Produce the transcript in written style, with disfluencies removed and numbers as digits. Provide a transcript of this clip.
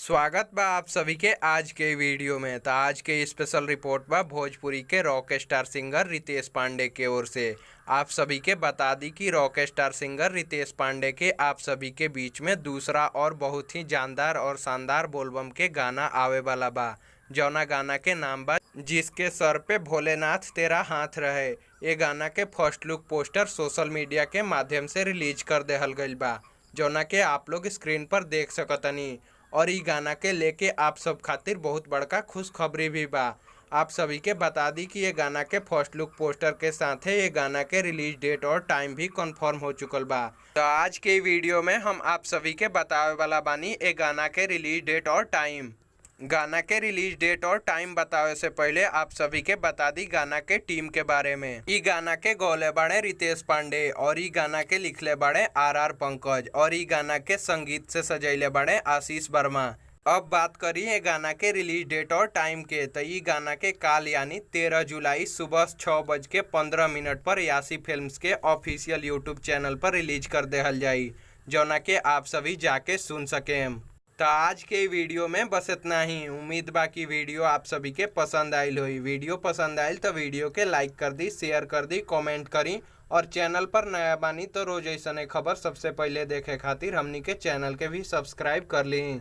स्वागत बा आप सभी के आज के वीडियो में। तो आज के स्पेशल रिपोर्ट बा भोजपुरी के rock star singer Ritesh Pandey के ओर से। आप सभी के बता दी कि rock star singer Ritesh Pandey के आप सभी के बीच में दूसरा और बहुत ही जानदार और शानदार बोलबम के गाना आवे वाला बा, जौना गाना के नाम बा जिसके सर पे भोलेनाथ तेरा हाथ रहे। ये गाना के first look poster social media के माध्यम से रिलीज कर देहल गइल बा, जौना के आप लोग स्क्रीन पर देख सकतनी। और इ गाना के लेके आप सब खातिर बहुत बड़का खुशखबरी भी बा। आप सभी के बता दी कि ये गाना के फर्स्ट लुक पोस्टर के साथे ये गाना के रिलीज डेट और टाइम भी कंफर्म हो चुकल बा। तो आज के वीडियो में हम आप सभी के बतावे वाला बानी ये गाना के रिलीज डेट और टाइम। गाना के रिलीज डेट और टाइम बतावे से पहले आप सभी के बता दी गाना के टीम के बारे में। इ गाना के गौले बाड़े रितेश पांडे और इ गाना के लिखले बाड़े are are Pankaj और इ गाना के संगीत से सजैले बाड़े आशीष वर्मा। अब बात करी ये गाना के रिलीज डेट और टाइम के, तो इ गाना के काल यानी 13 जुलाई सुबह 6:15 पर यासी फिल्म्स के ऑफिशियल यूट्यूब चैनल पर रिलीज कर देहल जाई, जौना के आप सभी जाके सुन सकेम। तो आज के वीडियो में बस इतना ही। उम्मीद बा कि वीडियो आप सभी के पसंद आयल होई। वीडियो पसंद आयल तो वीडियो के लाइक कर दी, शेयर कर दी, कमेंट करी और चैनल पर नया बानी तो रोज ऐसा खबर सबसे पहले देखे खातिर हमनी के चैनल के भी सब्सक्राइब कर ली।